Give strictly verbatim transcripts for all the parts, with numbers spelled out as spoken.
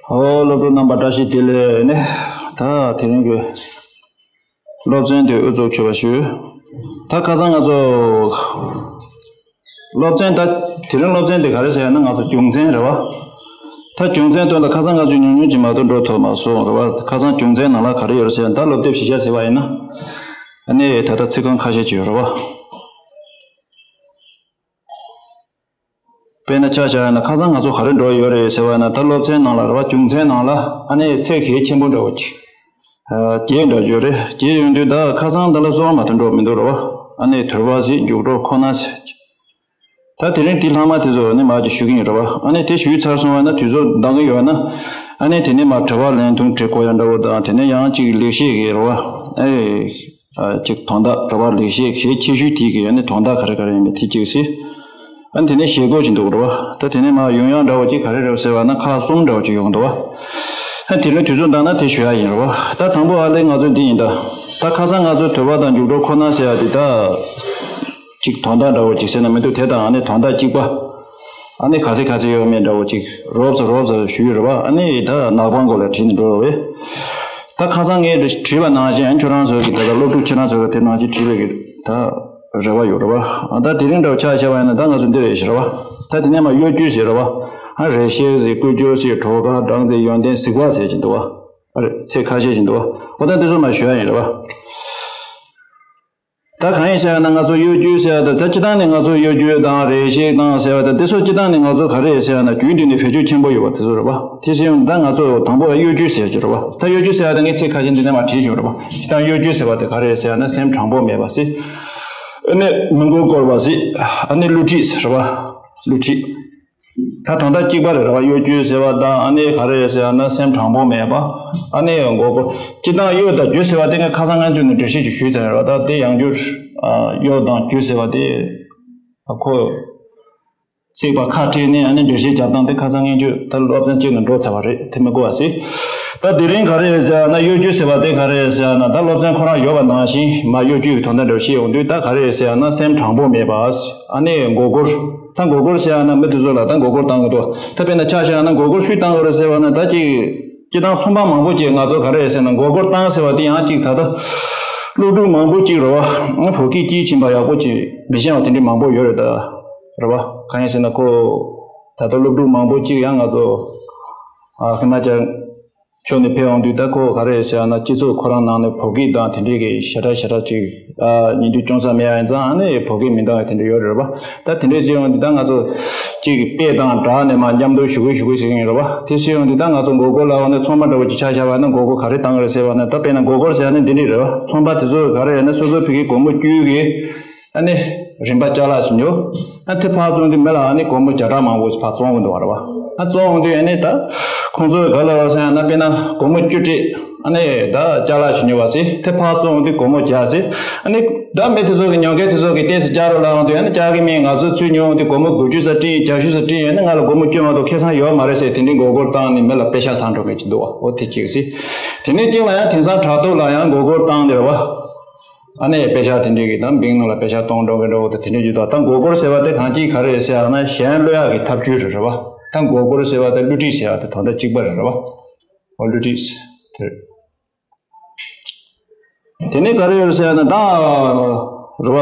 ཨོ། སློབ་ཕྲུག་རྣམ་པ་བཀྲ་ཤིས་བདེ་ལེགས་ནི། ད་དེ་རིང་གི་སློབ་ཚན་དེ་དབུ་འཛུགས་བྱེད་པ་ཞུ། ད་ཁ་སང་ང་ཚོ་སློབ་ཚན་ད་དེ་རིང་སློབ་ཚན་དེ་ག་རེ་ཟེར་ཡ་ན་ང་ཚོ་རྒྱུ་མཚན་རེད་བ། ད་རྒྱུ་མཚན་དོན་དུ་ཁ་སང་ང་ཚོས་ཉུང་ཉུང་ཅིག་མ་གཏོགས་འགྲོ་ཐུབ་མ་སོང་རེད་བ། ཁ་སང་རྒྱུ་མཚན་ནང་ལ་ག་རེ་ཡོད་རེད་ཟེར་ཡ་ན། ད་སློབ་དེབ་གཞི་བཞག་ཟེར་བ་ཡིན་ན། ཨ་ནི་ད་ལྟ་ཚིག་རྐང་ཁ་ཤས་ཅིག་ཡོད་རེད་བ། དཔེར་ན་ཆ་བཞག་ཡ་ན་ཁ་སང་ང་ཚོ་ག་རེ་འགྲོ་ཡོད་རེད་ཟེར་བ་ཡིན་ན། ད་སློབ་ཚན་ནང་ལ་རེད་བ། རྒྱུ་མཚན་ནང་ལ་ཨ་ནི་ཚིག་གལ་ཆེན་པོ་འདྲ་བོ་ཅིག་ཨ། བརྒྱད་འདྲ་བརྗོད་རེད། བརྒྱད་ཡོང་དུས་ད་ཁ་སང་ད་ལ་སོང་མ་ཐོན་འགྲོ་མི་འདུག་རེད་བ། ཨ་ནི་དོར་བ་ཟེར། མཇུག་སྒྲོ་ཁོ་ན་ཟེར། ད་དེ་རིང་དེ་ལྷག་མ་དེ་ཚོ་ནི་མར་ཅིག་ཞུ་གི་ཡིན་རེད་བ། ཨ་ནི་དེ་ཞུས་ཚར་སོང་བ་ན་དུས་ཚོད་འདང་གི་ཡོད་ན། ཨ་ནི་དེ་ནས་མར་དྲི་བ་ལན་ཐུང་དྲི་དགོས་ཡ་འདྲ་བོ་དང་། དེ་ནས་ཡང་ཅིག་ལེགས་བཤད་ཀྱི་རེད་བ། ཨེ། ཨ། ཅིག་དོན་དག་རེད་བ། ལེགས་བཤད་གལ་ཆེ་ཤོས་དེ་གི་ཡ་ནི་དོན་དག་ག་རེ་ག་རེ་ཡིན་པ་དེ་གཅིག་ཟེར། ཨ་ནི་དེ་ནས་ཞེ་དགུ་ཅིག་འདུག་རེད་བ། ད་དེ་ནས་མར་ཡོང་ཡ་འདྲ་བོ་ཅིག་ག་རེ་རེད་ཟེར་བ་ན་ཁག་གསུམ་འདྲ་བོ་ཅིག་ཡོང་འདུག་བ། ཨ། དེ་རིང་དུས་ཚོད་འདང་ན་དེ་ཞུ་ཡ་ཡིན་རེད་བ། ད་དང་པོ་ཨ་ལས་ང་ཚོ་འདི་ཡིན་ད། ད་ཁ་སང་ང་ཚོ་དོར་བ་དང་མཇུག་སྒྲོ་ཁོ་ན་ཟེར་ཡ་དེ་ད། ཅིག་དོན་དག་འདྲ་བོ་ཅིག་ཟེར་ན་མི་འདུག་དེ་དང་ཨ་ནི་དོན་དག་གཅིག་པ། ཨ་ནི་ག་ཚོད་ག་ཚོད་ཡོད་མེད་འདྲ་བོ་ཅིག་རོབ་ཙམ་རོབ་ཙམ་ཞུས་རེད་བ། ཨ་ནི་ད་ནག་པང་སྐོར་ལ་བྲིས་ནས་འགྲོ་རེད་བས། ད་ཁ་སང་ངས་བྲིས་པ་ནང་བཞིན་ཁྱོད་རང་ཚོ་གི་ད་ལྟ་སློབ་ཕྲུག་ཁྱེད་རང་ཚོ་གི་དེ་ནང་བཞིན་བྲིས་པའི་གི་ད་རེ་བ་ཡོད་རེད་བ། ཨ། ད་དེ་རིང་འདྲ་བོ་ཆ་བཞག་པ་ཡིན་ན་ད་ང་ཚོ་འདི་རེད་ཟེར་བ། ད་དེ་ནས་མར་གཡོ་སྒྱུ་ཟེར་རེད་བ། ཨ། རེ་ཞིག་ཟེར། བཀོལ་སྤྱོད་ཟེར། གྲོགས་དཀར། སྦྲང་རྩི། ཡོན་ཏན། གཟིགས་པ་ཟེར་གྱི་འདུག་བ། ཨ་རེ། ཚིག་ཁ་ཤས་ཤིག་འདུག་བ། འོ། ད་འདི་ཚོ་མར་ཞུ་ཡ་ཡིན་རེད་བ། ད་གང་ཡིན་ཟེར་ན་ང་ཚོ་གཡོ་སྒྱུ་ཟེར་ཡ་ད། ད་སྤྱི་བཏང་ནས་ང་ཚོ་གཡོ་སྒྱུ་དང་རེ་ཞིག་དང་ཟེར་བ་ད། འདི་ཚོ་སྤྱི་བཏང་ནས་ང་ཚོ་ག་རེ་ཟེར་ཡ་ན་རྒྱུན་དུ་ནས་བེད་སྤྱོད་ཆེན་པོ་ཡོད་པ་དེ་ཚོ་རེད་བ། དེ་ཟེར་ཡོང་ད་ང་ཚོ་དང་པོ་གཡོ་སྒྱུ་ཟེར་གྱི་རེད་བ། ད་གཡོ་སྒྱུ་ཟེར་བ་ད་ངས་ཚིག་ཁ་ཤས་འདི་ནས་མར་བྲིས་ཆོག་རེད་བ། སྤྱི་བཏང་གཡོ་སྒྱུ་ཟེར་བ་དེ་ག་རེ་ཟེར་ཡ་ན་སེམས་དྲང་པོ་མེད་པ་ཟེར། ཨ་ནི་མི་མགོ་སྐོར་བ་ཟེར། ཨ་ནི་བསླུ་བྲིད་ཟེར་བ། བསླུ་བྲིད། ད་དོན་དག་གཅིག་པ་རེད་རེད་བ། གཡོ་སྒྱུ་ཟེར་བ་དང་། ཨ་ནི་ག་རེ་ཟེར་ཡ་ན་སེམས་དྲང་པོ་མེད་པ། ཨ་ནི་མགོ་སྐོར། སྤྱི་བཏང་གཡོ་དང་སྒྱུ་ཟེར་བ་དེ་ངས་ཁ་སང་སྔ་འཇུག་ནས་འགྲེལ་བཤད་ཅིག་ཞུས་ཚར་རེད་བ། ད་དེ་ཡང་བསྐྱར། ཨ། གཡོ་དང་སྒྱུ་ཟེར་བ་དེ། ཨ། ཁོ་ཚིག་པ་ཁ་བྲལ་ནས་ཨ་ནི་འགྲེལ་བཤད་རྒྱབ་སྟངས་དེ་ཁ་སང་སྔ་འཇུག་ད་སློབ་ཚན་གཅིག་ནང་འགྲོ་ཚར་བ་རེད། དེ་མི་དགོས་པ་ཟེར། ད་དེ་རིང་ག་རེ་ཟེར་ཡ་ན། གཡོ་སྒྱུ་ཟེར་བ་དེ་ག་རེ་ཟེར་ཡ་ན། ད་སློབ་ཚན་ཁོ་རང་ཡོད་པ་ནང་བཞིན་མར་གཡོ་སྒྱུའི་དོན་དག་འདྲ་བོ་བཤད་ཡོང་དུས། ད་ག་རེ་ཟེར་ཡ་ན་སེམས་དྲང་པོ་མེད་པ། ཨ་ནི་མགོ་སྐོར། ད་མགོ་སྐོར་ཟེར་ཡ་ན་མི་དེ་ཚོ་ལ་ད་མགོ་སྐོར་བཏང་གི་འདུག་ད་དཔེར་ན་ཆ་བཞག་ན་མགོ་སྐོར་སུས་བཏང་གི་རེད་ཟེར་བ་ན། ད་ཅིག་སྤྱི་བཏང་ཚོང་པ་མང་པོ་ཅིག་ང་ཚོ་ག་རེ་ཟེར་ན། མགོ་སྐོར་བཏང་ཟེར་བ་དེ་ཡང་ཅིག་ད་ལྟ་སློབ་ཕྲུག་མང་པོ་ཅིག་རེད་བ། བོད་སྐད་སྐྱིད་ཕྱིན་པ་ཡག་པོ་ཅིག་མི་ཤེས་པ་དེ་འདྲའི་མང་པོ་ཡོད་རེད་ད། རེད་བ། གང་ཡིན་ཟེར་ན་ཁོ་ད་ལྟ་སློབ་ཕྲུག་མང་པོ་ཅིག་ཡང་ང་ཚོ། ཨ། ཧི་མ་ཅལ་ཕྱོགས་ནས་ཕེབས་ཡོང་དུས། ད་ཁོ་ག་རེ་ཟེར་ཡ་ན། སྤྱི་ཚོགས་ཁོ་རང་ནང་ནས་བོད་སྐད་དང་དེ་འདྲའི་གི་ཞེ་དྲག་ཞེ་དྲག་ཅིག་ཨ། ཉན་དུས་ཅུང་ཟད་མེད་པ་ཡིན་ཙང་། ཨ་ནི་བོད་སྐད་མི་འདང་བ་དེ་འདྲ་ཡོད་རེད་བ། ད་དེ་འདྲ་ཟེར་ཡོང་དུས་ད་ང་ཚོ་ཅིག་དཔེ་དང་སྦྲགས་ནས་མར་མཉམ་དུ་ཞུ་གི་ཞུ་གི་ཟེར་གི་ཡིན་རེད་བ། དེ་ཟེར་ཡོང་དུས་ད་ང་ཚོ་མགོ་སྐོར་ལབ་ཡོང་དུས། ཚོང་པ་འདྲ་བོ་ཅིག་ཆ་བཞག་པ་ན་མགོ་སྐོར་ག་རེ་བཏང་གི་རེད་ཟེར་བ་ན། ད་དཔེར་ན་མགོ་སྐོར་ཟེར་ཡ་ནི་འདི་འདྲ་རེད་བ། ཚོང་པ་དེ་ཚོ་ག་རེ་ཡིན་ན་སོ་སོའི་ཕ་གིའི་སྒོར་མོ་བསྐྱུར་གི། ཨ་ནི་རིན་པ་ཅ་ལག་ཅིག་ཉོ། ཨ། དེ་ཕར་བཙོང་དུས་མི་ལ་ཨ་ནི་སྒོར་མོ་བརྒྱ་ཕྲག་མང་པོ་ཞིག་ཕར་བཙོང་གི་འདུག་བ། རེད་བ། ཨ། བཙོང་འོང་དུས་ཨ་ནི་ད་ཁོང་ཚོས་ག་རེ་ལབ་ཟེར་ན། དཔེར་ན་སྒོར་མོ་བཅུ་སྤྲད། ཨ་ནི་ད་ཅ་ལག་ཅིག་ཉོས་པ་ཟེར། དེ་ཕར་བཙོང་འོང་དུས་སྒོར་མོ་བརྒྱ་ཟེར། ཨ་ནི་ད་མི་དེ་ཚོ་གི་ཉོ་མཁན་དེ་ཚོ་གི་ཏོག་ཙམ་རྒྱག་རོགས་ལབ་འོང་དུས། ཨ་ནི་རྒྱག་གི་མིན། ང་ཚོ་ཚུར་ཉོ་འོང་དུས་སྒོར་མོ་དགུ་བཅུ་ཙམ་སྤྲད། བརྒྱད་ཅུ་ཙམ་སྤྲད། ཨ་ནི་ང་ལ་སྒོར་མོ་བཅོ་མ་གཏོགས་ཁེ་བཟང་ཡོད་མ་རེད་ཟེར། དེ་འདྲའི་མགོ་སྐོར་བཏང་ནས་མི་ལ་པེ་ཤག་ཟ་འགྲོ་མཁན་ཅིག་འདུག་བ། འོ་དེ་གཅིག་ཟེར། དེ་ནས་གཅིག་ལ་ཡང་དེང་སང་དྲ་ཐོག་ལ་ཡང་མགོ་སྐོར་བཏང་དེ་རེད་བ། ཨ་ནི་པེ་ཤག་དེ་འདྲའི་གི་ད་བེང་ནང་ལ་པེ་ཤག་གཏོང་འགྲོ་གི་འགྲོ་གི། ད་དེ་འདྲའི་ཡོད་དོ། ད་མགོ་སྐོར་ཟེར་བ་དེ་གང་ཅི་ག་རེ་ཟེར་ཡ་ན་གཞན་བསླུ་ཡག་གི་ཐབས་ཇུས་རེད་རེད་བ། ད་མགོ་སྐོར་ཟེར་བ་དེ་བསླུ་བྲིད་ཟེར་བ་དེ་དོན་དག་གཅིག་པ་རེད་རེད་བ། འོ་བསླུ་བྲིད་དེ་རེད། དེ་ནས་ག་རེ་ཡོད་ཟེར་ཡ་ན་ད་རེད་བ།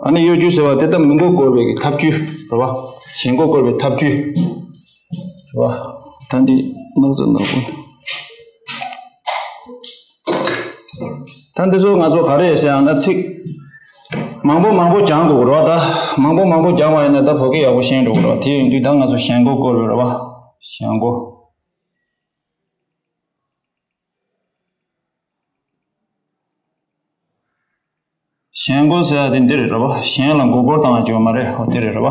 ཨ་ནི་གཡོ་སྒྱུ་ཟེར་བ་དེ་ད་མི་མགོ་སྐོར་བའི་གི་ཐབས་ཇུས་རེད་བ། གཞན་མགོ་སྐོར་བའི་ཐབས་ཇུས་རེད་བ། ད་འདི་ནག་ཙམ་ནག་པོ། ད་འདི་ཚོ་ང་ཚོ་ག་རེ་ཟེར་ཡང་ན་ཚིག་མང་པོ་མང་པོ་སྦྱང་དགོས་རེད་བ། ད་མང་པོ་མང་པོ་སྦྱང་བ་ཡིན་ན་ད་བོད་སྐད་ཡག་པོ་ཤེས་འགྲོ་གི་རེད་བ། དེ་ཡིན་དུས་ད་ང་ཚོ་གཞན་མགོ་སྐོར་བ་རེད་བ། གཞན་མགོ། གཞན་མགོ་ཟེར་ཡ་དེ་འདི་རེད་རེད་བ། གཞན་ལ་མགོ་སྐོར་བཏང་ཡ་ཅིག་ཡོད་མ་རེད། འོ་དེ་རེད་རེད་བ།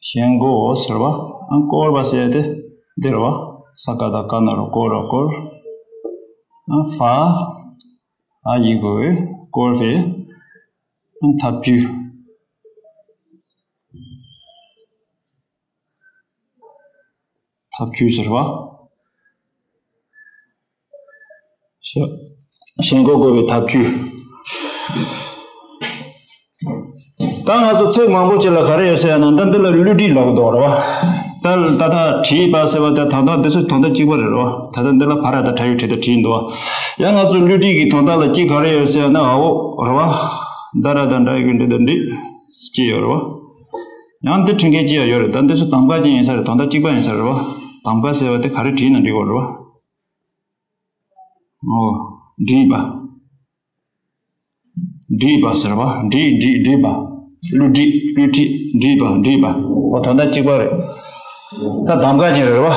གཞན་མགོ་ཟེར་བ། ཨ། སྐོར་བ་ཟེར་ཡ་དེ་འདི་རེད་བ། ས་ཀ་བཏགས་སྐ་ན་རོ་སྐོ་ར་སྐོར། ཨ། བ། འ་ཡིག་གུ་འོ། སྐོར་བའི། ཨ། ཐབས་ཇུས། ཐབས་ཇུས་ཟེར་བ། གཞན་མགོ་སྐོར་བའི་ཐབས་ཇུས། ད་ང་ཚོ་ཚིག་མང་པོ་ཅིག་ལ་ག་རེ་ཡོད་ཟེར་ཡ་ན། ད་འདི་ལ་བསླུ་བྲིད་ལབ་ཀྱི་འདུག་རེད་བ། ད་ལྟ་ད་བྲིས་པ་ཟེར་བ་དེ་ད་ལྟ་འདི་ཚོ་དོན་དག་གཅིག་པ་རེད་རོ། ད་ལྟ་འདི་ལ་བ་ར་དང་བྲ་ཡོད་བྲིས་དང་བྲིས་འདུག་བ། ཡང་ང་ཚོ་བསླུ་བྲིད་ཀྱི་དོན་དག་ལ་གཅིག་ག་རེ་ཡོད་ཟེར་ན་འ་འོ་རེད་བ། ད་ར་དང་འདྲ་ཡོད་འདྲི་དང་འདྲི་གཅིག་ཡོད་རེད་བ། ཡང་འདི་ཕྲེང་སྐད་གཅིག་ཡང་ཡོད་རེད། ད་འདི་ཚོ་གདམ་ག་ཅན་ཡིན་ས་རེད། དོན་དག་གཅིག་པ་ཡིན་ས་རེད་བ། གདམ་ག་ཟེར་བ་དེ་ག་རེ་བྲིས་ན་འགྲིག་གོ་རེད་བ། འོ། བྲིས་པ། བྲིས་པ་ཟེར་བ། བྲིས་བྲིས་བྲིས་པ། བསླུ་བྲིད་བསླུ་བྲིད་བྲིས་པ་བྲིས་པ། འོ་དོན་དག་གཅིག་པ་རེད། ད་གདམ་ག་ཅན་རེད་བ།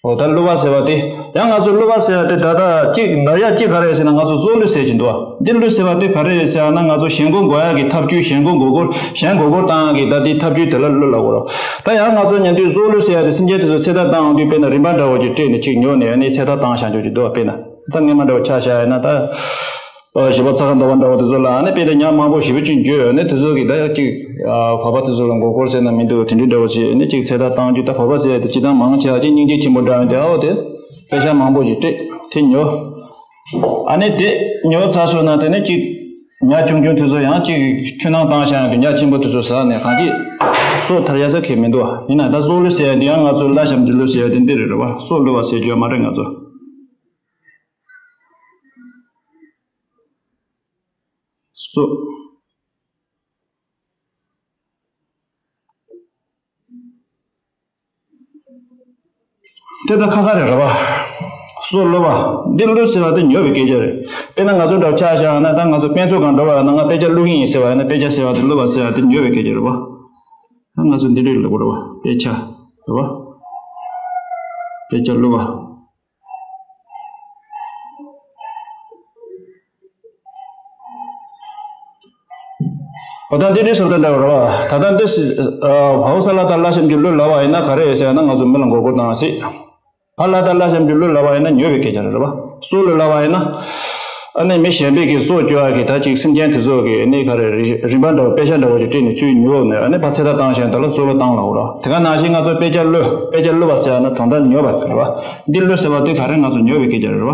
འོ་ད་བསླུ་བ་ཟེར་བ་དེ། ཡང་ང་ཚོ་བསླུ་བ་ཟེར་བ་དེ་ད་ལྟ་གཅིག་ནར་ཡ་གཅིག་ག་རེ་ཟེར་ན་ང་ཚོ་སྲོག་བསླུ་ཟེར་གྱི་འདུག་བ། འདི་བསླུ་ཟེར་བ་དེ་ག་རེ་རེད་ཟེར་ན་ང་ཚོ་ཞེན་ཁོག་འགོག་ཡག་གི་ཐབས་ཇུས། ཞེན་ཁོག་འགོག་སྐོར། ཞེན་ཁོག་འགོག་སྐོར་བཏང་ཡག་གི་ད་དེའི་ཐབས་ཇུས་དེ་ལ་བསླུ་ལབ་དགོས་རེད། ད་ཡང་ང་ཚོ་ཉན་དུས་སྲོག་བསླུ་ཟེར་ཡ་དེ་སེམས་ཅན་དེ་ཚོ་ཚེ་ཐར་བཏང་ཡོང་དུས་དཔེར་ན་རིན་པ་འདྲ་བོ་ཅིག་སྤྲད་ནས་ཅིག་ཉོ་ནས་ཨ་ནི་ཚེ་ཐར་བཏང་བཞག་ཆོག་ཅིག་འདུག་བ། དཔེར་ན་ད་སྔས་མ་འདྲ་བོ་ཆ་བཞག་ཡིན་ན་ད། ཨ་བཞི་པ་ཚ་ཁ་འདོ་བ་འདྲ་བོ་དེ་ཚོ་ལ་ཨ་ནི་དཔེ་དེ་ཉ་མང་པོ་ཞེ་པོ་ཅིག་འགྱོད་ཡོད་ནི་དེ་ཚོ་གི་ད་ཡག་ཅིག་ཨ་བ་བ་དེ་ཚོ་ལ་མགོ་སྐོར་ཟེར་ན་མི་འདུག་དེ་འདྲའི་འདྲ་བོ་ཞིག་ནི་ཅིག་ཚེ་ཐར་བཏང་རྒྱུ། ད་བ་བ་ཟེར་ཡ་དེ་སྤྱིར་བཏང་མང་ཆེ་བ་ཅིག་སྙིང་རྗེ་ཆེན་པོ་འདྲ་བ་དེ་ཨའོ་དེ་དཔེ་ཆ་མང་པོ་ཞིག་སྤྲད་དེ་ཉོ། ཨ་ནི་དེ་ཉོ་ཚར་སོང་ན་དེ་ནི་ཅིག་ཉ་ཆུང་ཆུང་དེ་ཚོ་ཡང་ཅིག་འཁྲུལ་སྣང་བཏང་བཞག་ཡང་དེ་ཉ་ཆེན་པོ་དེ་ཚོ་ཟ་ནས་གང་ཅི་སྲོག་ཐར་ཡ་ས་ཁེལ་མི་འདུག་ཡིན་ན་ད་སྲོག་བསླུ་ཟེར་ཡ་དེ་ཡང་ང་ཚོ་བླ་ཞབས་ཀྱི་བསླུ་ཟེར་ཡ་དེ་འདི་རེད་རེད་བ། སྲོག་བསླུ་བ་ཟེར་རྒྱུ་ཡ་མ་རེད་ང་ཚོ། སོ། དེ་ད་ཁ་ཁ་རེད་རེད་བ། སོ་བསླུ་བ། འདི་བསླུ་ཟེར་བ་དེ་ཉོ་བའི་སྐད་ཆ་རེད། དཔེར་ན་ང་ཚོ་འདྲ་བོ་ཆ་བཞག་ན་ད་ང་ཚོ་དཔེ་མཛོད་སྒང་འགྲོ་བ་ཡིན་ན་ང་དཔེ་ཆ་བསླུ་གི་ཡིན་ཟེར་བ་ཡིན་ན་དཔེ་ཆ་ཟེར་བ་དེ་བསླུ་བ་ཟེར་བ་དེ་ཉོ་བའི་སྐད་ཆ་རེད་བ། ད་ང་ཚོ་འདི་འདྲས་ལབ་དགོས་རེད་བ། དཔེ་ཆ་རེད་བ། དཔེ་ཆ་བསླུ་བ། འོ་ད་འདི་འདྲའི་བཟོ་ལྟ་འདྲ་བ་རེད་བ། ད་ལྟ་འདི་སི་ཨ་བའོ་ས་ལ་ད་བླ་ཞབས་ཀྱི་བསླུ་ལབ་པ་ཡིན་ན་ག་རེ་ཡོད་ཟེར་ན་ང་ཚོ་མི་ལ་མགོ་སྐོར་བཏང་སྲིད། བ་ལ་ད་བླ་ཞབས་ཀྱི་བསླུ་ལབ་པ་ཡིན་ན་ཉོ་བའི་སྐད་ཆ་རེད་བ། སྲོག་བསླུ་ལབ་པ་ཡིན་ན། ཨ་ནི་མི་གཞན་པའི་གི་སྲོག་གཅོད་ཡ་གི་ད་ཅིག་སེམས་ཅན་དེ་ཚོ་གི་ཨ་ནི་ག་རེ་རི་རིན་པ་འདྲ་བོ་དཔེ་ཆ་འདྲ་བོ་ཅིག་སྤྲད་ནས་ཚུར་ཉོས་ནས་ཨ་ནི་ཕར་ཚེ་ཐར་བཏང་བཞག་ད་ལ་སྲོག་བསླུ་བཏང་ལབ་ར། དེ་ག་ནང་བཞིན་ང་ཚོ་དཔེ་ཆ་བསླུ་དཔེ་ཆ་བསླུ་བ་ཟེར་ཡ་ན་དོན་དག་ཉོ་བ་རེད་བ། འདི་བསླུ་ཟེར་བ་དེ་ག་རེ་ང་ཚོ་ཉོ་བའི་སྐད་ཆ་རེད་བ།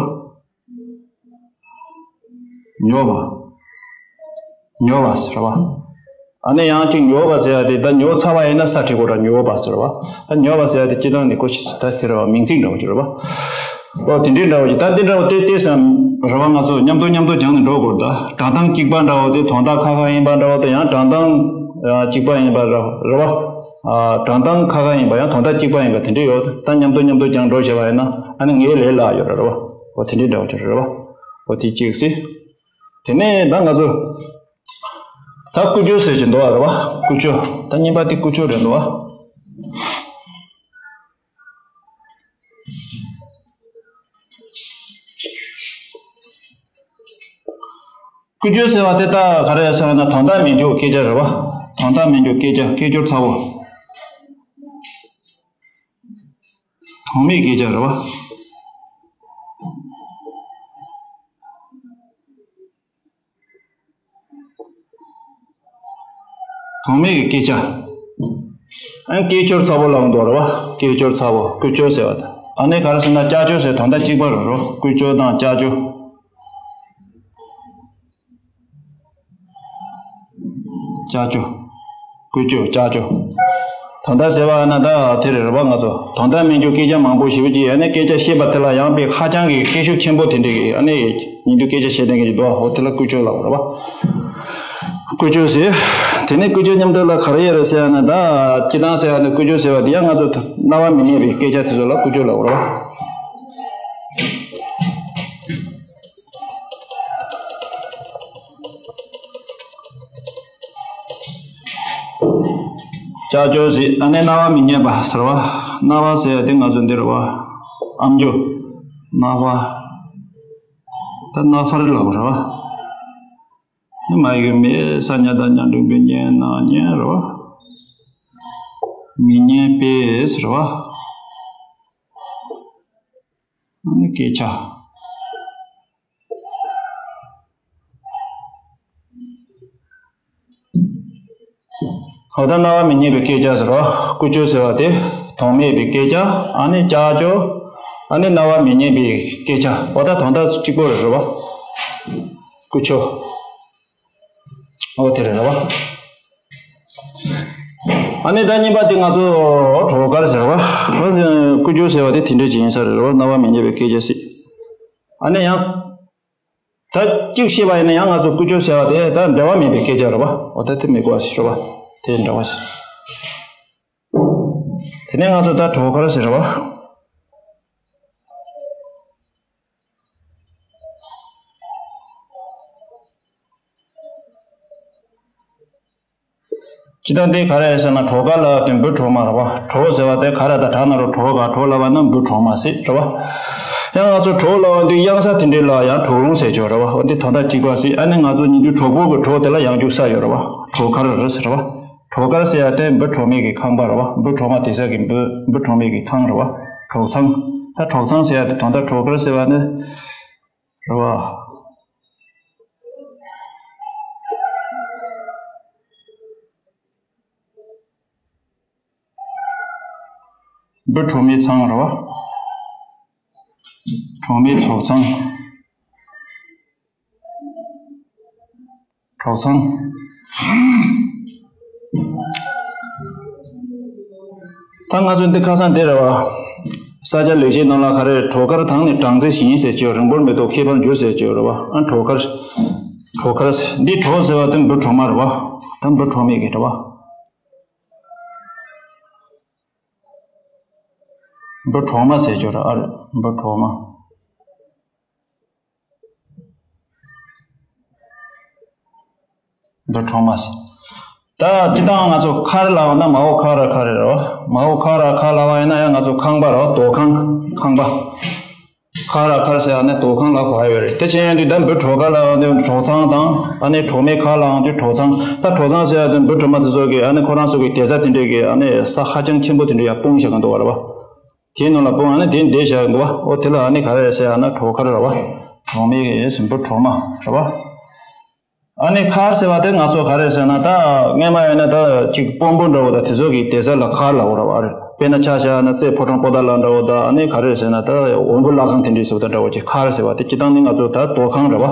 ཉོ་བ། ཉོ་བ་ཟེར་བ། ཨ་ནི་ཡང་ཅིག་ཉོ་བ་ཟེར་ཡ་དེ་ད་ཉོ་ཚར་བ་ཡིན་ན་ས་ཁྲི་གོ་ར་ཉོ་བ་ཟེར་བ། ད་ཉོ་བ་ཟེར་ཡ་དེ་སྤྱིར་བཏང་ནི་ཀོ་ཤི་ད་དེ་རེད་བ། མིང་ཚིག་འདྲ་བོ་ཅིག་རེད་བ། ཨོ་དེ་འདྲའི་འདྲ་བོ་ཅིག་ད་འདི་འདྲ་བོ་ཏེ་ཏེ་སམ་རེད་བ། ང་ཚོ་མཉམ་དུ་མཉམ་དུ་སྦྱངས་ནས་འགྲོ་དགོས་རེད། ད་སྒྲ་གདངས་གཅིག་པ་འདྲ་བོ་དེ་དོན་དག་ཁ་ཁ་ཡིན་པ་འདྲ་བོ་དང་ཡང་སྒྲ་གདངས་གཅིག་པ་ཡིན་པ་རེད་བ། སྒྲ་གདངས་ཁ་ཁ་ཡིན་པ་ཡང་དོན་དག་གཅིག་པ་ཡིན་པ་དེ་འདྲ་ཡོད། ད་མཉམ་དུ་མཉམ་དུ་སྦྱངས་འགྲོ་བྱས་པ་ཡིན་ན་ཨ་ནི་ངའི་ལས་སླ་ཡོད་རེད་བ། ཨོ་དེ་འདྲའི་འདྲ་བོ་ཅིག་རེད་བ། ཨོ་དེ་གཅིག་སི། དེ་ནས་ད་ང་ཚོ་ད་ཀུ་ཅོ་ཟེར་གྱི་འདུག་བ་རེད་བ། ཀུ་ཅོ། ད་གཉིས་པ་དེ་ཀུ་ཅོ་རེད་འདུག་བ། ཀུ་ཅོ་ཟེར་བ་དེ་ད་ག་རེ་ཟེར་ན་དོན་དག་མི་འཇུག་སྐད་ཆ་རེད་བ། དོན་དག་མི་འཇུག་སྐད་ཆ། སྐད་ཅོར་ཚ་བོ། དོན་མེད་སྐད་ཆ་རེད་བ། དོན་མེད་ཀྱི་སྐད་ཆ། ཨ་སྐད་ཅོར་ཚ་བོ་ལབ་འདུག་རེད་བ། སྐད་ཅོར་ཚ་བོ། ཀུ་ཅོ་ཟེར་བ་དང་། ཨ་ནི་ག་རེ་ཟེར་ན་ལྕགས་ཅོ་ཟེར་དོན་དག་གཅིག་པ་རེད་རོ། ཀུ་ཅོ་དང་ལྕགས་ཅོ། ལྕགས་ཅོ། ཀུ་ཅོ། ལྕགས་ཅོ། དོན་དག་ཟེར་བ་ན་ད་དེ་རེད་རེད་བ། ང་ཚོ་དོན་དག་མི་འཇུག་སྐད་ཆ་མང་པོ་ཞེ་པོ་ཅིག་ཨ་ནི་སྐད་ཆ་བཤད་པ་དེ་ལ་ཡང་དཔེ་ཧ་ཅང་གི་ཤེད་ཤུགས་ཆེན་པོ་དེ་འདྲ་གི་ཨ་ནི་ཉིན་དུ་སྐད་ཆ་བཤད་མཁན་གྱི་འདུག་ཨོ་དེ་ལ་ཀུ་ཅོ་ལབ་རེད་བ། ཀུ་ཅོ་ཟེར། དེ་ནས་ཀུ་ཅོ་མཉམ་དུ་ལ་ག་རེ་ཡོད་རེད་ཟེར་ཡ་ན་ད་སྤྱིར་བཏང་ཟེར་ཡ་ན་ཀུ་ཅོ་ཟེར་བ་དེ་ཡང་ང་ཚོ་རྣ་བ་མི་གནས་པའི་སྐད་ཆ་དེ་ཚོ་ལ་ཀུ་ཅོ་ལབ་རེད་བ། ལྕགས་ཅོ་ཟེར་ཨ་ནི་རྣ་བ་མི་གནས་པ་ཟེར་བ། རྣ་བ་ཟེར་ཡ་དེ་ང་ཚོ་འདི་རེད་བ། ཨམ་ཅོག་རྣ་བ། ད་རྣ་ཕར་ལབ་རེད་བ། ནི་མ་ཡི་གེ་མེད་ས་ཉ་ད་ཉ་འགྲེང་བུ་ཉན་ན་ཉན་རེད་བ། མི་ཉན་པས་ཟེར་བ། ཨ་ནི་སྐད་ཆ། ཧོ་ད་རྣ་བ་མི་གནས་པའི་སྐད་ཆ་ཟེར་རོ། ཀུ་ཅོ་ཟེར་བ་དེ་དོན་མེད་པའི་སྐད་ཆ། ཨ་ནི་ལྕགས་ཅོ། ཨ་ནི་རྣ་བ་མི་གནས་པའི་སྐད་ཆ། འོ་ད་དོན་དག་གཅིག་པོ་རེད་རེད་བ། ཀུ་ཅོ། འོ་དེ་རེད་རེད་བ། ཨ་ནི་ད་གཉིས་པ་དེ་ང་ཚོ་གྲོགས་མཁར་ཟེར་བ། ཀུ་ཅོ་ཟེར་བ་དེ་དེ་འདྲ་ཅིག་ཡིན་ས་རེད་བ། རྣ་བ་མི་སྙན་པའི་སྐད་ཆ་སྲིད། ཨ་ནི་ཡང་། ད་གཅིག་བཤད་པ་ཡིན་ན་ཡང་ང་ཚོ་ཀུ་ཅོ་ཟེར་བ་དེ་ད་འབྲེལ་བ་མེད་པའི་སྐད་ཆ་རེད་བ། འོ་ད་དེ་མི་དགོས་ཟེར་བ། དེ་འདྲ་བ་ཟེར། དེ་ནས་ང་ཚོ་ད་གྲོགས་མཁར་ཟེར་བ། སྤྱིར་བཏང་འདི་ག་རེ་རེད་ཟེར་ན། གྲོགས་མཁར་ལབ་དུས་འབུ་གྲོག་མ་རེད་བ། གྲོགས་ཟེར་བ་དེ་ག་རེ་ད་དྲག་ན་རུ་གྲོགས་ག་གྲོགས་ལབ་པ་ན་འབུ་གྲོག་མ་ཟེར་རེད་བ། ཡང་ང་ཚོ་གྲོགས་ལབ་པ་འདི་གཡང་ས་དེ་འདྲའི་ལ་ཡང་གྲོག་རོང་ཟེར་ཆོག་རེད་བ། འོ་འདི་དོན་དག་གཅིག་པ་ཟེར། ཨ་ནི་ང་ཚོ་ཉིན་རྒྱུན་གྲོགས་པོ་གི་གྲོགས་དེ་ལ་ཡང་རྒྱུག་ས་ཡོད་རེད་བ། གྲོགས་མཁར་རེད་ཟེར་བ། གྲོགས་མཁར་ཟེར་ཡ་དེ་འབུ་གྲོག་མའི་གི་ཁང་པ་རེད་བ། འབུ་གྲོག་མ་དེ་ས་གི་འབུ་འབུ་གྲོག་མའི་གི་ཚང་རེད་བ། གྲོག་ཚང་། ད་གྲོག་ཚང་ཟེར་ཡ་དེ་དོན་དག་གྲོགས་མཁར་ཟེར་བ་ནི། རེད་བ། འབུ་གྲོག་མའི་ཚང་རེད་བ། གྲོག་མའི་ཚོགས་ཚང་། གྲོག་ཚང་། ད་ང་ཚོ་འདི་ཁ་སང་དེ་རེད་བ། ས་སྐྱ་ལེགས་བཤད་ནང་ལ་ག་རེ། གྲོགས་མཁར་དང་ནི་སྦྲང་རྩི་བཞིན་ཟེར་གྱི་ཡོད། རིང་པོར་མི་ཐོགས་མཁས་པར་འགྱུར་ཟེར་གྱི་ཡོད་རེད་བ། ཨ་གྲོགས་མཁར། གྲོགས་མཁར། འདི་གྲོགས་ཟེར་བ་དེ་འབུ་གྲོག་མ་རེད་བ། ད་འབུ་གྲོག་མའི་གི་རེད་བ། འབུ་གྲོག་མ་ཟེར་གྱི་ཡོད་རེད། ཨ་རེད། འབུ་གྲོག་མ། འབུ་གྲོག་མ་ཟེར། ད་སྤྱིར་བཏང་ང་ཚོ་མཁར་ལབ་པ་ན་མ་འོག་ཁ་ར་མཁར་རེད་བ། མ་འོག་ཁ་ར་མཁར་ལབ་པ་ཡིན་ན་ཡང་ང་ཚོ་ཁང་པ་རེད་བ། རྡོ་ཁང་། ཁང་པ། མཁར་ར་མཁར་ཟེར་ཡ་ནི་རྡོ་ཁང་ལ་གོ་ཡ་ཡོད་རེད། དེ་བྱས་ཡོང་དུས་ད་འབུ་གྲོག་མཁར་ལབ་ཡོང་དུས་གྲོག་ཚང་དང་། ཨ་ནི་གྲོག་མའི་མཁར་ལབ་ཡོང་དུས་གྲོག་ཚང་། ད་གྲོག་ཚང་ཟེར་ཡ་དེ་འབུ་གྲོག་མ་དེ་ཚོ་གི་ཨ་ནི་ཁོ་རང་ཚོ་གི་བསྡད་ས་དེ་འདྲས་ཀྱི་ཨ་ནི་ས་ཧ་ཅང་ཆེན་པོ་དེ་འདྲས་ཡར་སྤུངས་བཞག་གི་འདུག་བ་རེད་བ། དེའི་ནང་ལ་སྤུངས། ཨ་ནི་དེ་འདྲས་བཞག་གི་འདུག་བ། འོ་དེ་ལ་ཨ་ནི་ག་རེ་ཟེར་ཡ་ན་གྲོག་མཁར་རེད་བ། གྲོག་མའི་གི་འབུ་གྲོག་མ་རེད་བ། ཨ་ནི་མཁར་ཟེར་བ་དེ་ང་ཚོ་ག་རེ་ཟེར་ན། ད་སྔས་མ་ཡིན་ན་ད་ཅིག་དཔོན་པོ་འདྲ་བོ་དང་དེ་ཚོ་གི་བསྡད་ས་ལ་མཁར་ལབ་དགོས་རེད་བ། ཨ་རེད། དཔེར་ན་ཆ་བཞག་ན་རྩེ་ཕོ་བྲང་པོ་ཏ་ལ་འདྲ་བོ་དང་། ཨ་ནི་ག་རེ་ཟེར་ན། ད་འོམ་བུ་ལྷ་ཁང་དེ་འདྲའི་ཟེར་བ་དང་འདྲ་བོ་ཅིག་མཁར་ཟེར་བ་དེ་སྤྱིར་བཏང་ནི་ང་ཚོ་ད་རྡོ་ཁང་རེད་བ།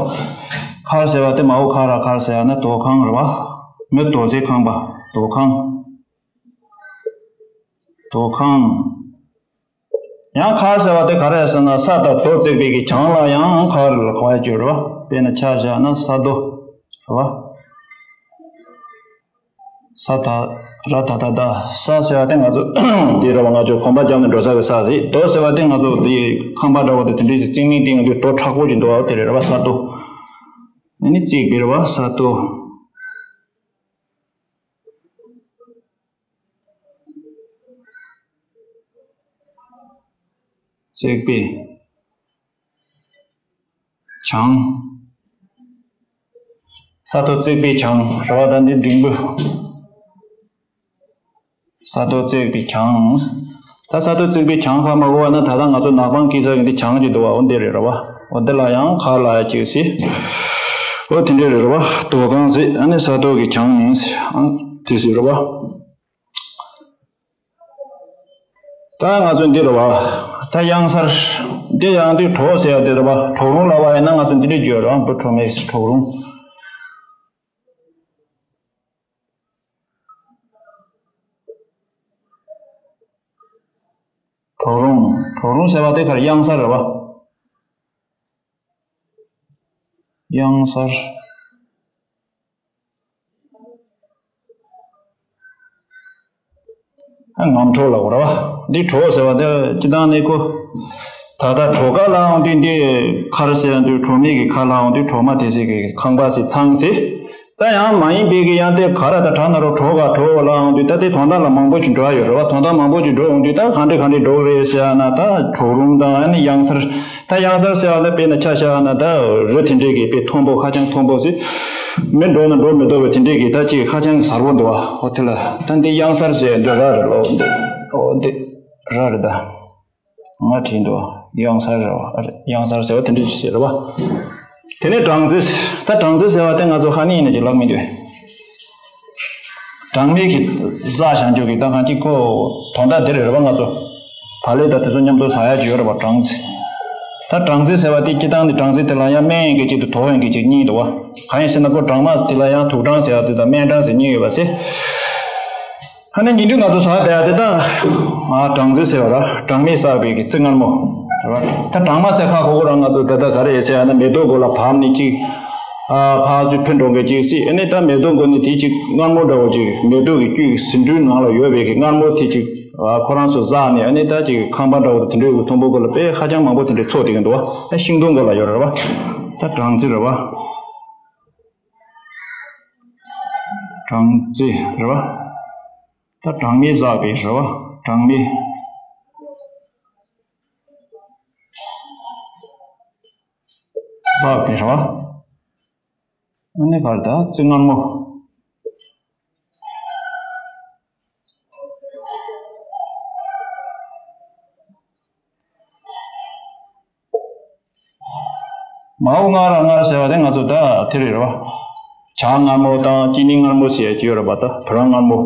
མཁར་ཟེར་བ་དེ་མ་འོག་ཁ་ར་མཁར་ཟེར་ཡ་ན་རྡོ་ཁང་རེད་བ། མི་རྡོ་རྗེ་ཁང་པ། རྡོ་ཁང་། རྡོ་ཁང་། ཡང་མཁར་ཟེར་བ་དེ་ག་རེ་ཟེར་ན། ས་དང་རྡོ་བརྩེགས་པའི་གི་བྱང་ལ་ཡང་མཁར་ལ་གོ་ཡ་གྱུར་བ། དཔེར་ན་ཆ་བཞག་ན་ས་རྡོ་རེད་བ། ས་ད་ར་ད་ད་ད། ས་ཟེར་བ་དེ་ང་ཚོ་འདི་རེད་བ། ང་ཚོ་གོམ་པ་བརྒྱབ་ནས་འགྲོ་ས་གི་ས་རེད། རྡོ་ཟེར་བ་དེ་ང་ཚོ་འདི་ཁང་པ་འདྲ་བོ་དེ་དེ་འདྲའི་རྩིག་མིག་སྟེང་དུ་རྡོ་མཁྲེགས་པོ་ཅིག་འདུག་བ། དེ་རེད་བ། ས་རྡོ། ཨ་ནི་རྩིག་པའི་རེད་བ། ས་རྡོ། བརྩེགས་པའི་བྱང་། ས་རྡོ་བརྩེགས་པའི་བྱང་རེད་བ། ད་འདི་འབྲིང་པོ། ས་རྡོ་བརྩེགས་པའི་བྱང་། ད་ས་རྡོ་བརྩེགས་པའི་བྱང་ཁ་མ་གོ་བ་ན། ད་ལྟ་ང་ཚོ་ནག་པང་བཀལ་ས་གི་འདི་བྱང་ཅིག་འདུག་བ། འོ་འདི་རེད་རེད་བ། འོ་འདི་ལ་ཡང་མཁར་ལབ་ཡ་ཅིག་ཟེར། འོ་དེ་འདྲ་རེད་རེད་བ། རྡོ་ཁང་ཟེར། ཨ་ནི་ས་རྡོ་གི་བྱང་ཡིན་ཟེར། ཨ་དེ་ཟེར་རེད་བ། ད་ང་ཚོ་འདི་རེད་བ། ད་གཡང་གཟར། འདི་ཡང་འདི་གྲོག་ཟེར་ཡ་འདི་རེད་བ། གྲོག་རོང་ལབ་པ་ཡིན་ན་ང་ཚོ་འདི་འདྲ་བརྗོད་རེད་བ། འབུ་གྲོག་མའི་གྲོག་རོང་། གྲོག་རོང་། གྲོག་རོང་ཟེར་བ་དེ་ག་རེ། གཡང་གཟར་རེད་བ། གཡང་གཟར། ཨ་ངམ་གྲོག་ལབ་དགོས་རེད་བ། འདི་གྲོག་ཟེར་བ་དེ་སྤྱིར་བཏང་ནི་ཁོ། ད་ལྟ་གྲོག་མཁར་ལབ་ཡོང་དུས་འདི་མཁར་ཟེར་ཡོང་དུས་གྲོག་མའི་གི་མཁར་ལབ་ཡོང་དུས་གྲོག་མ་དེ་ཚོ་གི་ཁང་པ་ཟེར། ཚང་ཟེར། ད་ཡང་མ་ཡིན་པའི་གི་ཡང་དེ་ག་རེ་ད་དྲག་ན་རུ་གྲོག་ག་གྲོག་ལབ་ཡོང་དུས་ད་དེ་དོན་དག་ལ་མང་པོ་ཅིག་འགྲོ་ཡ་ཡོད་རེད་བ། དོན་དག་མང་པོ་ཅིག་འགྲོ་ཡོང་དུས་ད་ག་འདྲ་ག་འདྲ་འགྲོ་གི་རེད་ཟེར་ཡ་ན། ད་གྲོག་རོང་དང་ཨ་ནི་གཡང་གཟར། ད་གཡང་གཟར་ཟེར་བ་ལ་དཔེར་ན་ཆ་བཞག་ན་ད་རི་དེ་འདྲས་ཀྱི་དཔེ་མཐོན་པོ། ཧ་ཅང་མཐོན་པོ་ཟེར། མི་འགྲོ་ན་འགྲོ་མི་ཐུབ་པའི་དེ་འདྲས་ཀྱི་ད་ཅིག་ཧ་ཅང་གཟར་པོ་འདུག་བ། འོ་དེ་ལ་ད་འདི་གཡང་གཟར་ཟེར་འདི་ར་རེད་ལོ། འདི་འོ་འདི་ར་རེད་ད། ང་བྲིས་འདུག་བ། གཡང་གཟར་རེད་བ། ཨ་རེད། གཡང་གཟར་ཟེར་བ་དེ་འདྲས་ཅིག་ཟེར་རེད་བ། དེ་ནས་སྦྲང་རྩི། ད་སྦྲང་རྩི་ཟེར་བ་དེ་ང་ཚོ་ཧ་ནི་ཡིན་ན་ཅིག་ལབ་མི་འདུག་སྦྲང་མའི་གི་བཟའ་བཞག་རྒྱུ་གི་ད་གང་ཅིག་ཁོ་དོན་དག་དེ་རེད་རེད་བ། ང་ཚོ་བག་ལེབ་དང་དེ་ཚོ་མཉམ་དུ་ཟ་ཡ་ཅིག་ཡོད་རེད་བ། སྦྲང་རྩི། ད་སྦྲང་རྩི་ཟེར་བ་དེ་སྤྱིར་བཏང་ནི་སྦྲང་རྩི་དེ་ལ་ཡང་སྨན་ཡིན་གི་གཅིག་དང་དོགས་ཡིན་གི་གཅིག་གཉིས་འདུག་བ། གང་ཡིན་ཟེར་ན་ཁོ་སྦྲང་མ་དེ་ལ་ཡང་དུག་སྦྲང་ཟེར་བ་དེ་དང་སྨན་སྦྲང་ཟེར་གཉིས་ཡོད་པ་ཟེར། ཨ་ནི་ཉིན་དུས་ང་ཚོ་ཟ་བསྡད་ཡ་དེ་དག་ཨ་སྦྲང་རྩི་ཟེར་བ་ར། སྦྲང་མས་བསགས་པའི་གི་རྩི་མངར་མོ་རེད་བ། ད་སྦྲང་མ་ཟེར་ཁ་ཁོ་ཁོ་རང་ང་ཚོ་ད་ལྟ་ག་རེ་ཟེར་ཡ་ན་མེ་ཏོག་གོ་ལ་བབས་ནས་ཅིག་ཨ་ཕར་ཚུར་འཕུར་འགྲོ་མཁན་ཅིག་སྲིད། ཨ་ནི་ད་མེ་ཏོག་གོ་ནས་དེ་ཅིག་མངར་མོ་འདྲ་བོ་ཅིག་མེ་ཏོག་གི་བཅུད་ཀྱི་ཟེའུ་འབྲུའི་ནང་ལ་ཡོད་པའི་གི་མངར་མོ་དེ་ཅིག་ཨ་ཁོ་རང་ཚོ་བསགས་ནས། ཨ་ནི་ད་ཅིག་ཁང་པ་འདྲ་བོ་དེ་འདྲའི་གི་མཐོན་པོ་གོ་ལ་དཔེ་ཧ་ཅང་མང་པོ་དེ་འདྲའི་ཚོགས་བསྡད་ཀྱི་འདུག་བ། ཨ་ཤིང་སྡོང་གོ་ལ་ཡོད་རེད་བ། ད་སྦྲང་རྩི་རེད་བ། སྦྲང་རྩི་རེད་བ། ད་སྦྲང་མས་བསགས་པའི་རེད་བ། སྦྲང་མས་བསགས་པའི་རེད་བ། ཨ་ནི་ག་རེ་ད་རྩི་མངར་མོ། མའོ་ང་ར་མངར་ཟེར་བ་དེ་ང་ཚོ་ད་དེ་རེད་རེད་བ། ཇ་མངར་མོ་དང་ཅི་ནི་མངར་མོ་ཟེར་ཡ་ཅིག་ཡོད་རེད་པ། ད་བུ་རམ་མངར་མོ།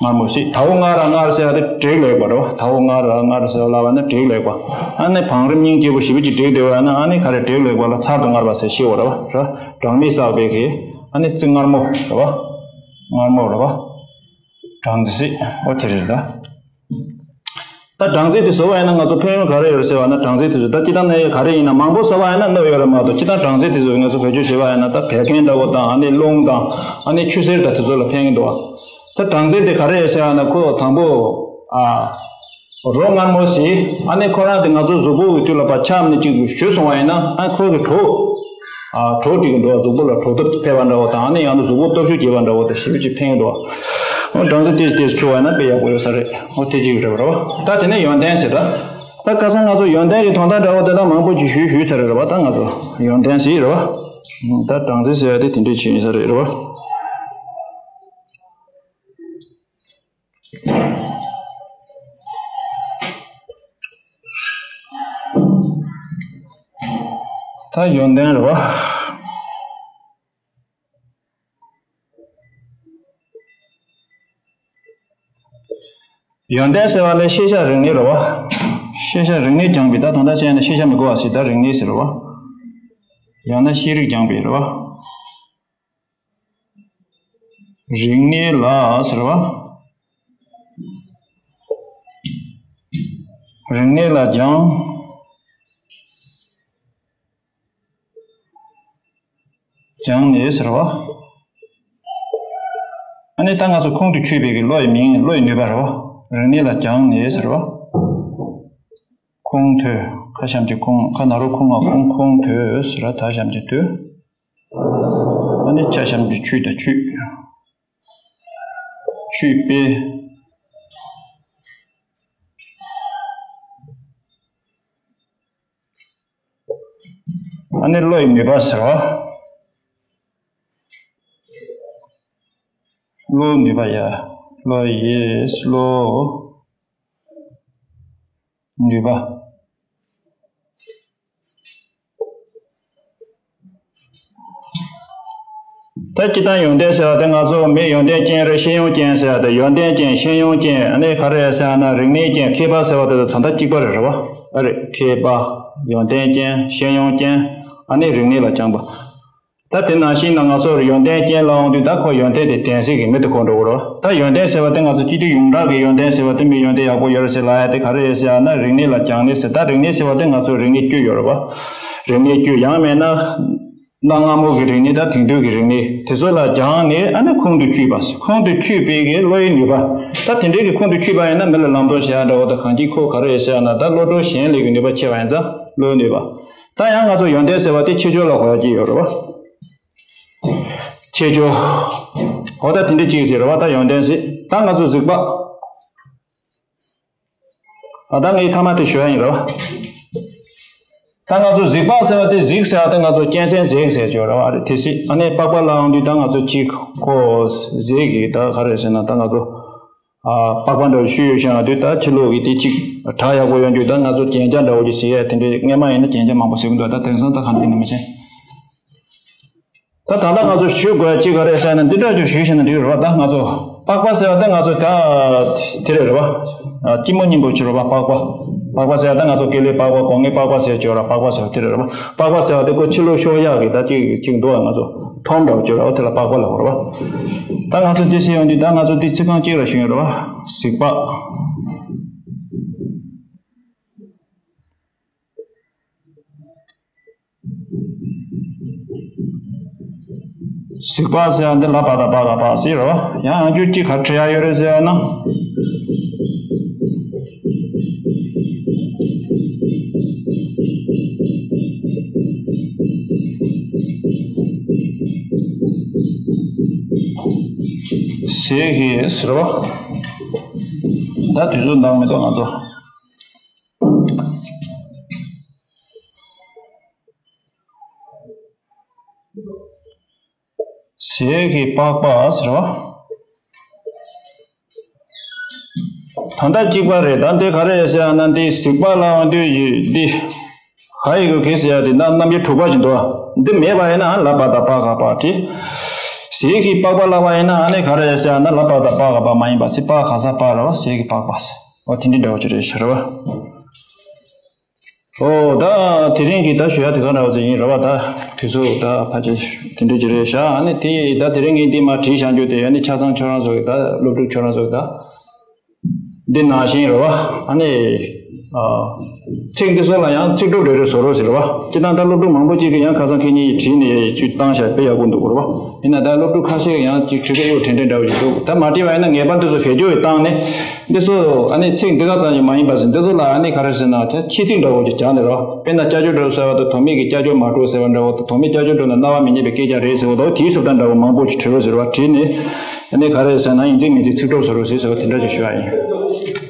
མངར་མོ་ཟེར། དའོ་ང་ར་མངར་ཟེར་བ་དེ་དྲེག་ལེགས་པ་རེད་བ། དའོ་ང་ར་མངར་ཟེར་བ་ལབ་པ་ན་དྲེག་ལེགས་པ། ཨ་ནི་བང་རིམ་སྙིང་རྗེ་པོ་ཞེ་པོ་ཅིག་དྲེག་བསྡད་པ་ཡིན་ན་ཨ་ནི་ག་རེ་དྲེག་ལེགས་པ་ལ་ཚར་དུ་དངར་བ་ཟེར་ཤེས་པ་རེད་བ། ར། སྦྲང་མས་བསགས་པའི་གི་ཨ་ནི་རྩི་མངར་མོ་རེད་བ། མངར་མོ་རེད་བ། སྦྲང་རྩི་ཟེར། ཨོ་དེ་རེད་ད། ད་སྦྲང་རྩི་དེ་ཟ་བ་ཡིན་ན་ང་ཚོ་ཕན་ཡོན་ག་རེ་ཡོད་ཟེར་བ་ན། སྦྲང་རྩི་དེ་ཚོ་ད་སྤྱིར་བཏང་ནས་ག་རེ་ཡིན་ན་མང་པོ་ཟ་བ་ཡིན་ན་གནོད་ཡོད་རེད་མ་གཏོགས། སྤྱིར་བཏང་སྦྲང་རྩི་དེ་ཚོ་ང་ཚོ་བེད་སྤྱོད་བྱེད་པ་ཡིན་ན་ད་བད་ཀན་འདྲ་བོ་དང་། ཨ་ནི་རླུང་དང་། ཨ་ནི་ཆུ་སེར་དང་དེ་ཚོ་ལ་ཕན་གྱི་འདུག་བ། ད་སྦྲང་རྩི་དེ་ག་རེ་ཡོད་ཟེར་བ་ན་ཁོ་དང་པོ་ཨ་རོ་མངར་མོ་ཟེར། ཨ་ནི་ཁོ་རང་དེ་ང་ཚོ་གཟུགས་པོ་གི་དུས་ལ་ཕར་ཆགས་ནས་ཅིག་ཞུ་སོང་བ་ཡིན་ན་ཨ་ཁོ་གི་གྲོ། ཨ་གྲོ་སྒྲིག་གི་འདུག་བ། གཟུགས་པོ་ལ་གྲོ་སྟོབས་འཕེལ་བ་འདྲ་བོ་དང་། ཨ་ནི་ཡང་ན་གཟུགས་པོ་སྟོབས་ཤུགས་རྒྱས་པ་འདྲ་བོ་དང་ཞེ་པོ་ཅིག་ཕན་གྱི་འདུག་བ། ཨོ་སྦྲང་རྩི་ཏོག་ཙམ་ཏོག་ཙམ་མཆོད་པ་ཡིན་ན་དཔེ་ཡག་པོ་ཡོད་ས་རེད། ཨོ་དེ་གཅིག་རེད་བ། ད་དེ་ནས་ཡོན་ཏན་ཟེར་ད། ད་ཁ་སང་ང་ཚོ་ཡོན་ཏན་གྱི་དོན་དག་འདྲ་བོ་དེ་དག་མང་པོ་ཅིག་ཞུས་ཞུས་ཚར་རེད་བ། ད་ང་ཚོ་ཡོན་ཏན་ཟེར་རེད་བ། ད་སྦྲང་རྩི་ཟེར་བ་དེ་དེ་འདྲའི་ཆེད་ཡིན་ས་རེད་རེད་བ། ད་ཡོན་ཏན་རེད་བ། ཡོན་ཏན་ཟེར་བ་ལས་ཤེས་བྱ་རིག་གནས་རེད་བ། ཤེས་བྱ་རིག་གནས་སྦྱངས་པའི། ད་དོན་དག་བཤད་ན་ཤེས་བྱ་མི་དགོས་པ་ཟེར། ད་རིག་གནས་ཟེར་རེད་བ། ཡང་ན་ཤེས་རིག་སྦྱངས་པའི་རེད་བ། རིག་གནས་ལ་ཟེར་བ། རིག་གནས་ལ་སྦྱངས། སྦྱངས་ནས་ཟེར་བ། ཨ་ནི་ད་ང་ཚོ་ཁོང་དུ་ཆུད་པའི་གི་བློ་ཡི་མིང་། བློ་ཡི་ནུས་པ་རེད་བ། རིག་གནས་ལ་སྦྱངས་ནས་ཟེར་བ། ཁོང་དུ། ཁ་ཞབས་ཀྱུ་ཁོང་། ཁ་ན་རོ་ཁོ་ང་ཁོང་། ཁོང་དུ་ཟེར་བ། ད་ཞབས་ཀྱུ་དུ། ཨ་ནི་ཆ་ཞབས་ཀྱུ་ཆུ་དང་ཆུད། ཆུད་པའི། ཨ་ནི་བློ་ཡི་ནུས་པ་ཟེར་བ། བློ་ནུས་པ་ཡ། བློ་ཡིས་བློ། ནུས་པ། ད་སྤྱིར་བཏང་ཡོན་ཏན་ཟེར་བ་དེ་ང་ཚོ་མི་ཡོན་ཏན་ཅན་རེད། ཤེས་ཡོན་ཅན་ཟེར་བ་དེ། ཡོན་ཏན་ཅན། ཤེས་ཡོན་ཅན། ཨ་ནི་ག་རེ་ཟེར་ན་རིག་གནས་ཅན། མཁས་པ་ཟེར་བ་དེ་དང་ད་གཅིག་པ་རེད་རེད་བ། ཨ་རེད། མཁས་པ། ཡོན་ཏན་ཅན། ཤེས་ཡོན་ཅན། ཨ་ནི་རིག་གནས་ལ་སྦྱངས་པ། ད་དེ་ནང་བཞིན་ན་ང་ཚོར་ཡོན་ཏན་ཅན་ལབ་ཡོང་དུས་ད་ཁོ་ཡོན་ཏན་དེ་ལྡན་སའི་གི་མི་དེ་ཁོ་འགྲོ་གི་རེད། ད་ཡོན་ཏན་ཟེར་བ་དེ་ང་ཚོ་སྤྱི་འཐུས་ཡོངས་གྲགས་ཀྱི་ཡོན་ཏན་ཟེར་བ་དེ། མི་ཡོན་ཏན་ཡག་པོ་ཡོད་རེད་ཟེར་ལབ་ཡ་དེ་ག་རེ་རེད་ཟེར་ཡ་ན་རིག་གནས་ལ་སྦྱངས་ནས་ཟེར། ད་རིག་གནས་ཟེར་བ་དེ་ང་ཚོ་རིག་གནས་བཅུ་ཡོད་རེད་བ། རིག་གནས་བཅུ། ཡང་མིན་ན་གནའ་སྔ་མོ་གི་རིག་གནས་དང་དེང་དུས་ཀྱི་རིག་གནས་དེ་ཚོ་ལ་སྦྱངས་ནས། ཨ་ནི་ཁོང་དུ་ཆུད་པ། ཁོང་དུ་ཆུད་པའི་གི་བློ་ཡི་ནུས་པ། ད་དེ་འདྲའི་གི་ཁོང་དུ་ཆུད་པ་ཡིན་ན་མི་ལ་ལམ་སྟོན་བྱེད་ཡ་འདྲ་བོ་དང་། གང་ཅི་ཁོ་ག་རེ་རེད་ཟེར་ཡ་ན་ད་བློ་གྲོས་གཞན་ལས་ཀྱི་ནུས་པ་ཆེ་བ་ཡིན་ཙང་བློའི་ནུས་པ། ད་ཡང་ང་ཚོ་ཡོན་ཏན་ཟེར་བ་དེ་ཁྱད་ཆོས་ལ་གོ་ཡ་གཅིག་ཡོད་རེད་བ། ཁྱད་ཆོས། འོ་ད་དེ་འདྲ་གཅིག་ཟེར་རེད་བ། ད་ཡོན་ཏན་ཟེར། ད་ང་ཚོ་གཟིགས་པ། ཨ་ད་ངས་ཐ་མ་དེ་ཞུ་ཡ་ཡིན་རེད་བ། ད་ང་ཚོ་གཟིགས་པ་ཟེར་བ་དེ། གཟིགས་ཟེར་བ་དེ་ང་ཚོ་གཅན་གཟན་གཟིགས་ཟེར་གྱི་ཡོད་རེད་བ། ཨ་རེད། དེ་སྲིད་ཨ་ནི་པགས་པ་ལབ་ཡོང་དུས་ད་ང་ཚོ་གཅིག་ཁོ་གཟིགས་ཀྱི། ད་ག་རེ་ཟེར་ན་ད་ང་ཚོ། ཨ་པགས་པ་འདྲ་བོ་ཤུ་ཡོད་ཤག་དུས། ད་ཕྱི་ལོགས་ཀྱི་དེ་གཅིག་གྲ་ཡག་པོ་ཡོང་རྒྱུ། ད་ང་ཚོ་རྒྱན་ཆ་འདྲ་བོ་ཅིག་གཟིགས་ཡས་དེ་འདྲའི། སྔས་མ་ཡིན་ན་རྒྱན་ཆ་མང་པོ་གཟིགས་ཀྱི་འདུག་ད་དེང་སང་ད་ག་འདྲ་ཡིན་ན་མི་ཤེས། ད་ད་ལྟ་ང་ཚོ་ཞུ་དགོས་ཡ་གཅིག་ག་རེ་ཟེར་ན། འདི་འདྲ་ཅིག་ཞུས་ཤེ་ན་འགྲིག་རེད་བ། ད་ང་ཚོ་ པགས་པ་ཟེར་བ་དེ་ང་ཚོ་ད་དེ་རེད་རེད་བ། ཨ། སྐྱི་མོ་སྙིང་པོ་ཕྱི་རོལ་པ་པགས་པ། པགས་པ་ཟེར་བ་ད་ང་ཚོ་སྐེ་ལས་པགས་པ་སྒོ་ལྔའི་པགས་པ་ཟེར་བ་ཅིག་ཡོད་ར། པགས་པ་ཟེར་བ་དེ་རེད་རེད་བ། པགས་པ་ཟེར་བ་དེ་ཁོ་ཕྱི་ལོགས་ཤོག་ཡག་གི་ད་ཅིག་ཅིག་འདུག་བ། ང་ཚོ་ཐོམ་འདྲ་བོ་ཅིག་ཡོད་ར། དེ་ལ་པགས་པ་ལབ་དགོས་རེད་བ། ད་ང་ཚོ་དེ་ཟེར་ཡོང་དུས་ད་ང་ཚོ་དེ་ཚིག་རྐང་གཅིག་ར་ཞུ་ཡོད་རེད་བ། གཟིག་པགས། གཟིག་པགས་ཟེར་ཡ་འདི་ལ་པ་དང་པ་ག་པགས་ཟེར་རོ། ཡང་ཡང་བསྐྱར་གཅིག་ག་རེ་བྲི་ཡ་ཡོད་རེད་ཟེར་ཡ་ན། གཟིག་གི་ཟེར་རོ། ད་དུས་ཚོད་འདང་མི་འདུག་ང་ཚོ། གཟིག་གི་པགས་པ་ཟེར་བ། ད་ལྟ་གཅིག་པ་རེད། ད་འདི་ག་རེ་ཟེར་ཡ་ན། འདི་གཟིག་པགས་ལབ་ཡོང་དུས་འདི་ག་ཡི་གེ་ག་ཟེར་ཡ་དེ་ན་རྣམ་དབྱེ་དྲུག་པ་ཅིག་འདུག་བ། འདི་མེད་པ་ཡིན་ན་ལ་པ་དང་པ་ག་པགས་བྲིས། གཟིག་གི་པགས་པ་ལབ་པ་ཡིན་ན་ཨ་ནི་ག་རེ་ཟེར་ཡ་ན། ལ་པ་དང་པ་ག་པགས་མ་ཡིན་པ་ཟེར། པ་ག་ས་པ་རེད་བ། གཟིག་གི་པགས་པ་ཟེར། འོ་དེ་འདྲའི་འདྲ་བོ་ཅིག་རེད་ཤག་རེད་བ། ཨོ། ད་དེ་རིང་གི་ད་ཞུ་ཡ་དེ་ག་འདྲ་བ་ཅིག་ཡིན་རེད་བ། ད་དུས་ཚོད་ད་ཕལ་ཆེར་དེ་འདྲ་ཅིག་རེད་ཤག་ཨ་ནི་དེ་ད་དེ་རིང་གི་འདི་མར་བྲིས་བཞག་རྒྱུ་དེ་ཨ་ནི་ཆ་ཚང་ཁྱོད་རང་ཚོ་གི་ད་སློབ་ཕྲུག་ཁྱོད་རང་ཚོ་གི་ད་འདི་ནང་བཞིན་རེད་བ། ཨ་ནི་ཨ་ཚིག་འདི་ཚོ་ལ་ཡང་ཚིག་གྲུབ་རེ་རེ་བཟོ་རོགས་ཟེར་རེད་བ། སྤྱིར་བཏང་ད་སློབ་ཕྲུག་མང་པོ་ཅིག་གིས་ཡང་ཁ་སང་ཁེ་གཉིས་བྲིས་ནས་ཚུར་བཏང་བཞག་དཔེ་ཡག་པོ་འདུག་རེད་བ། ཡིན་ན་ད་སློབ་ཕྲུག་ཁ་ཤས་ཀྱིས་ཡང་ཅིག་བྲིས་ཀྱི་ཡོད་དྲན་དྲན་འདྲ་བོ་ཞིག་འདུག་ད་མ་བྲིས་པ་ཡིན་ན་ངེས་པར་འདི་ཚོ་བེད་སྤྱོད་བཏང་ནས། འདི་ཚོ་ཨ་ནི་ཚིག་འདི་ག་ཙམ་ཞིག་མ་ཡིན་པ་ཟེར། འདི་ཚོ་ལ་ཨ་ནི་ག་རེ་ཟེར་ན་ཆ་ཆེ་ཚིག་འདྲ་བོ་ཅིག་སྦྱར་ནས་རོ། དཔེར་ན་ཅ་ཅོ་འགྲོ་ཟེར་བ་དང་དོ་མེད་ཀྱི་ཅ་ཅོ་མ་འགྲོ་ཟེར་བ་འདྲ་བོ་དང་། དོ་མེད་ཅ་ཅོ་འགྲོ་ན་རྣ་བ་མི་སྙན་པའི་སྐད་ཆ་རེད་ཟེར་བ་དང་། དེའི་བཟོ་ལྟ་འདྲ་བོ་མང་པོ་ཅིག་བྲིས་རོགས་ཟེར་བ། བྲིས་ནས་ཨ་ནི་ག་རེ་ཟེར་ན་ཡིན་ཚིག་མིན་ཚིག་ཚིག་གྲུབ་བཟོ་རོགས་ཟེར་ཟེར་བ་དེ་འདྲ་ཅིག་ཞུ་ཡ་ཡིན།